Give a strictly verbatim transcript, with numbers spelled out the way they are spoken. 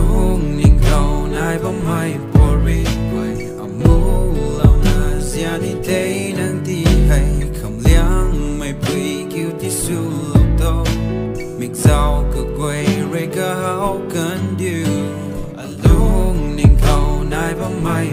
Lungning khou nai bammei pary guay, amulouna zian ni tei nang ti hei, khamliangmei pui kiu tiswlou tho, mikzauc kaguay rui kahaw kandiu. Alungning khou nai bammei